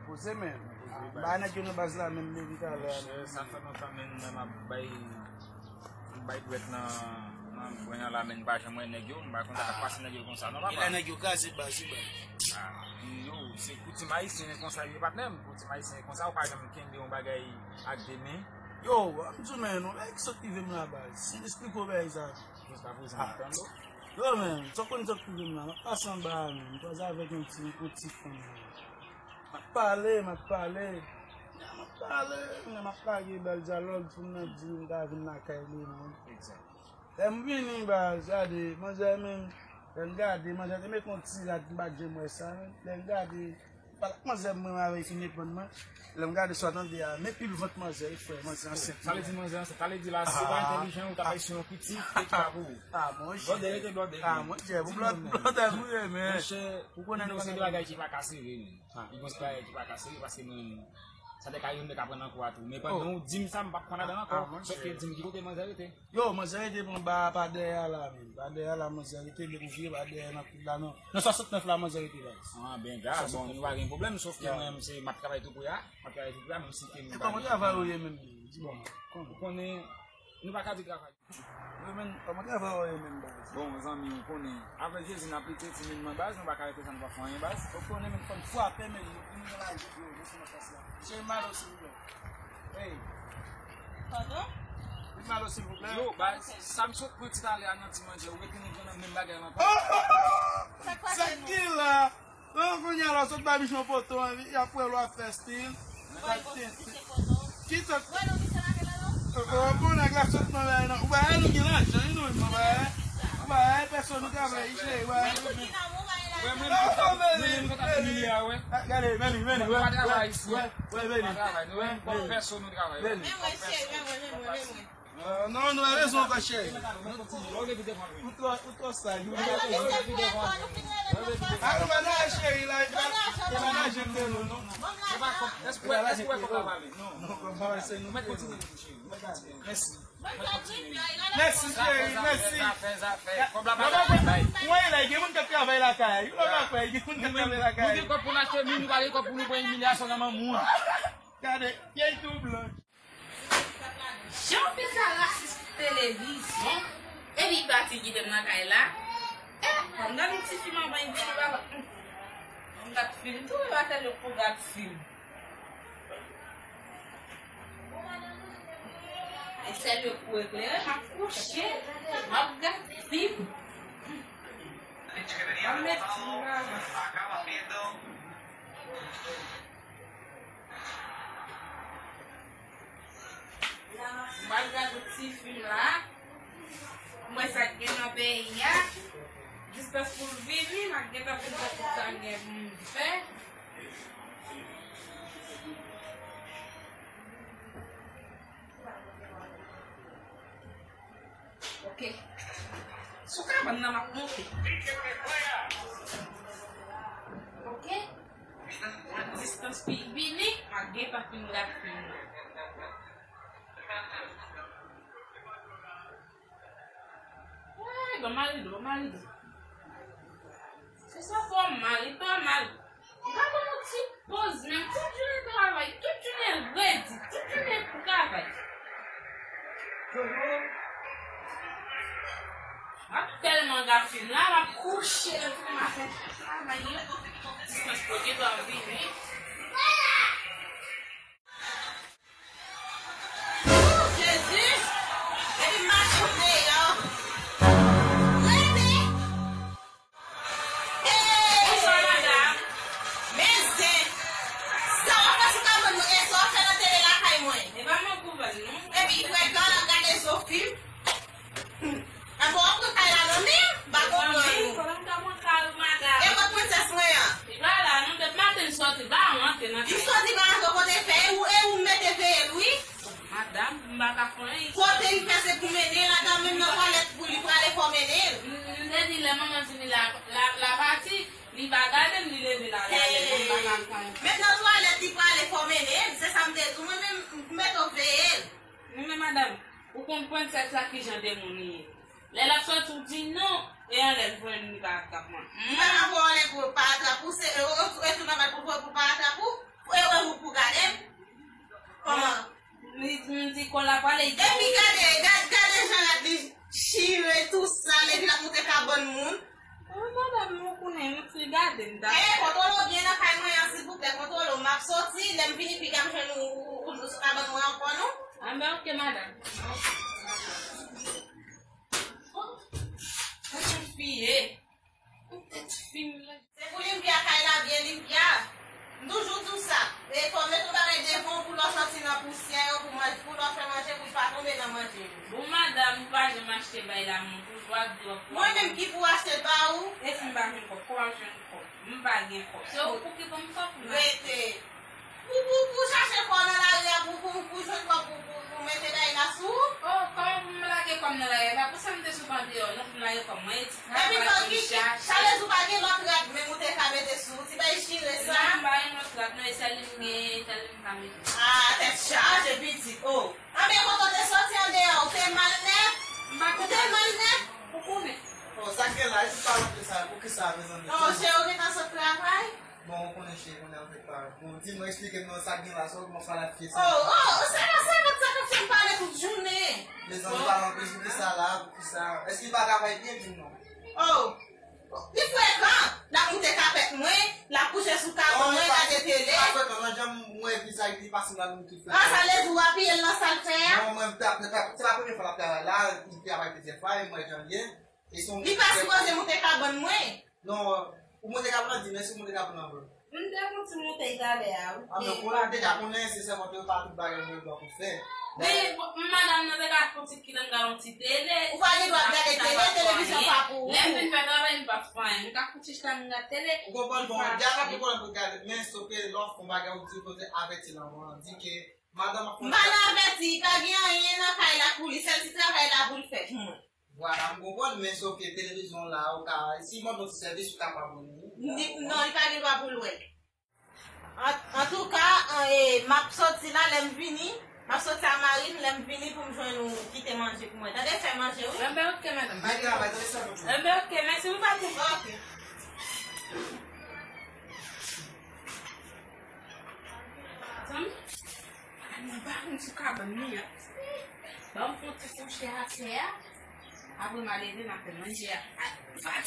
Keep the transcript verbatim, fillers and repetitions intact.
Poze men. Ba nèg yo nan baz la menm depi talè a. Monchè, sa fè lontan menm mwen m ap bay, m bay dwèt nan, nan gwen an la, men m pa janm wè nèg yo, m pa konn sa k ap pase nèg yo konsa non papa. Genlè nèg yo kraze baz wi baz. Ah, yo, se koutim ayisyen konsa yo patnè m, koutim ayisyen konsa, ou pa janm kenbe yon bagay ak de men. Yo, m di w men, yon bagay ki sot rive m la baz. Esplike w bagay sa. Jiska prezan m ap tann ou. Yo men, sa w konn sot rive m la, m ap pase anba a men, m kwaze avèk yon ti, yon ti fanm. M ap pale, m ap pale. M ap pale, m ap lage bèl dyalòg, fanm nan di m ta vin lakay li non. Lè m vini baz, gade, manzè menm, lè m gade, manzè te met yon ti rad, m pa t janm wè sa menm. Lè m gade, pa t ak manzè mwen avè l fin reponn mwen. Lè m gade sa w tande a, men pil vant manzè, wi frè, manzè ansent. Sa vle di manzè ansent, sa vle di la, si w pa entèlijan, ou t ap bay sou yon pitit, e ki pa pou ou. Ah, monchè. Blòdè, rete blòdè. Ah, monchè, pou blòdè, blòdè, wi, men. Monchè, ou konnen nou se de bagay ki pa ka sere, men. Li gon ti bagay ki pa ka sere, paske mwen, sa te ka rive m te ka pran nan kou a tou. Men pandan ou di m sa, m p ap pran ladan ankò. Sòf ke di m ki kote manzè rete. Yo, manzè rete pran ba pa dèyè a la, men. Pa dèyè a la, manzè rete, depi w vire pa dèyè nan kout la, non. Nan swasantnèf la, manzè rete la. Ah, ben, ga, bon, nou pa gen pwoblèm, sòf ke mwen, se, m ap travay tou prè a. M ap travay tou prè a, menm si ke nou pa gen. E kòman travay ou ye menm? Di bon, kòman? Ou konnen, nou pa ka di travay. Yo, men, kòman travay ou ye menm, baz? Bon, zanmi, ou konnen, avèk Jezi, n ap lite, timoun mwen, baz, nou pa ka rete san nou pa fè anyen, baz. Ou konnen, men, fò n frape, men, nou vin nan lajou, yo, yo, sou nan fòs la. Cheri, malo, silvouplè. Hey. Pardon? Vin malo, silvouplè. Yo, baz, sa m sot pran ti talè a nan ti manje, ou rete nan menm bagay la ankò. Sa k pase, non? Sa k gen la? Non, kounye a la, sot ba bichon poto an, y ap wè lwa fè stil. Ki sa? Bon, nèg la sot nan lè nan. Ou pa wè nou gen lajan, wi, nou menm, ou pa wè. Ou pa wè, pèsòn nou travay, cheri, ou pa wè. Gade, vini, vini, wè, wè, wè, vini. Vini. Vini. Ah, non, nou pa bezwen ankò, cheri. Ou twò, ou twò saj. Ou twò saj. Ah, nou pa nan cheri la, e pa nan jen de nou, non. E pa kòb, èske, èske w wè kòb la vale? Non, non, kòb la vale, se nou. Mwen kontinye, cheri. Mwen kontinye. Mèsi. Mèsi, cheri, mèsi. Zafè, zafè, zafè. Kòb la pa ka bay. Mwen la, gen moun k ap travay lakay. Ou pa kwè, gen moun k ap travay lakay. Nou gen kòb pou n achte mi, nou pa gen kòb pou nou pran imilyasyon nan manman. Gade, pyè tou blan. Jan w fè sa rasis pou televizyon, epi pati kite m nan kay la. Eh, ban m gade yon ti fim anvan l vini, papa. Ban m gad fim tou, e pa sèl yo pou gad fim. E sèl yo pou eklere, m ap kouche, m ap gad fim. Ban m met fim anvan. M pral gade yon ti fim la. M wè sa k gen nan peyi a. Jistès pou l vini, m ap gentan fin fè tout sa m gen pou m fè. Ok. Sou kabann nan m ap monte. Ok. Distans pi vini, m ap gentan fin gad fim nan. Ay, ban m al rido, ban m al rido. Fè sa fò mal, li fò mal. Li pa ban m yon ti poz menm. Tout jounen travay, tout jounen redi, tout jounen travay. M ap tèlman gad fim la, m ap kouche depi maten travay yo. Distans pou gentan vini. Jezi! Epi m mache deyò. Rete! Hey! Bonswa, madanm. Men zen. Sa w ap fè sou kabann mwen? E sa w ap fè nan tele lakay mwen? E pa mwen k ouvè l, non. Epi frekan, l ap gade zo fim. Avan w ap pran kay la nan men m, m pa konprann ou. Pandan m t ap pran kay ou, madanm. E kot prensès mwen an? Li pa la, non, depi maten li sòti, li pa rantre nan kay la. Li sòti, li pa rantre, kote fè, e ou, e ou m mete veye l, wi. Madanm, m pa ka fè anyen. Kote li fè se pou mennen l, atò menm nan twalèt pou li prale fò mennen l. M, m te di lè manman vini la, la, la pati, li pa gade m, li leve l al ale, m pa ka fè anyen. Menm nan twalèt li prale fò mennen l, se sa m te di w, mwen menm, m mete w veye l. Wi, men madanm, ou konn prensès la kijan de moun li ye. Lè l ap sòti, ou di non, e anlè l voye l, li pa atrap mwen. Mwen pa voye anlè pou l pa atrap ou, se, e, e, e tou nòmal pou, pou, pou Ou, ou, ou sou kabann mwen ankò, non? Anben, ok, madanm. Mwen te fiye. Mwen te fiye. Se pou linpye kay la byen linpye. M toujou di w sa. E fò w met yon bagay devan w pou lè w soti nan pousyè yo, pou manje, pou lè w fè manje, pou l pa tonbe nan manje yo. Bon, madanm, ou pa janm achte bay la, mwen toujou ap di w ap pran. Mwen menm ki pou achte l ba ou? E si m pa jwenn kòb, kòman m jwenn kòb? M pa gen kòb. Se ou pou ki ban m kòb pou m achte. Rete. Pou, pou, pou chache kò nan lari a, pou, pou, pou jwenn kò pou, pou, pou mete bagay la sou ou? Oh, kòman pou m lage kò m nan lari a? E pa pou sa m te sot andeyò, non, pou m lage kò m. Mwen, e ti travay pou m chache. Epi, sa vle di w pa gen lòt rad, menm ou te ka mete sou ou, ti bagay chire sa? Non, m pa gen lòt rad, non, e sèl li m gen, sèl li m ka mete. Ah, tèt chaje, pitit, oh. Anben, kote w te soti andeyò, ou te mal nèt? M pa te mal nèt. Ou konnen. Oh, sa k gen la, e tout pale sa, poukisa, mezanmi? Oh, cheri, ou gentan sot travay? Bon, ou konnen cheri, konnen anfèt pa. Bon, di mwen, eksplike m non, sa k gen la, sa w kòmanse pale ak fi sa. Oh, oh, sa va, sa va, sa va fè m pale tout jounen. Mezanmi, pale anpil, poukisa la, poukisa? Èske li pa travay byen, di m non? Oh, li frekan, l ap moute kapèt mwen, l ap kouche sou kawon mwen, gade tele. Li pa frekan, nan jan m wè vizaj li pase la, nou tout frekan. Ah, sa vle di w apiye l nan sa l fè a? Non, mwen, se pa premye fwa l ap travay la, li travay plizyè fwa, e mwen jan l ye. Li pa sipoze moute kabann mwen. Non, ou moute kabann nan, di mèsi, ou moute kabann nan vre. M te fon ti moute talè a, wi. Ah, men konnen, m te ka konnen, se sèlman te pa tout bagay mwen dwa pou fè. Men, bon, madanm nan te ka fon ti kite m gade yon ti tele. Ou pa gen dwa gade tele, televizyon pa pou ou. Lè m fin fè travay, m pa fè anyen. M ka fouti chita m gade tele. Ou konprann, bon, gade la pou konnen pou gade, men sof ke lè w fè yon bagay, ou di kote avèti l anvan, di ke madanm ap fè. M pa nan avèti, pa gen anyen nan kay la pou li, sèl ti travay la pou l fè pou mwen. Vwala, m konprann, men sof ke televizyon la, ou ka, si mande yon ti sèvis, ou ka pa ban li. Li, non, li pa gen dwa pou l wè. An, antouka, an, e, m ap soti la, lè m vini, m ap soti a mari m, lè m vini pou m jwenn ou kite manje pou mwen. Tande, fè manje, wi. Enben, ok, madanm. Bay travay, tande sa, madanm. Enben, ok, mèsi, m pa te. Ok. Zanmi, al nan bawon sou kabann li an. Ban m fon ti kouche atè a. Apre m a leve, m a fè manje a. A, m pa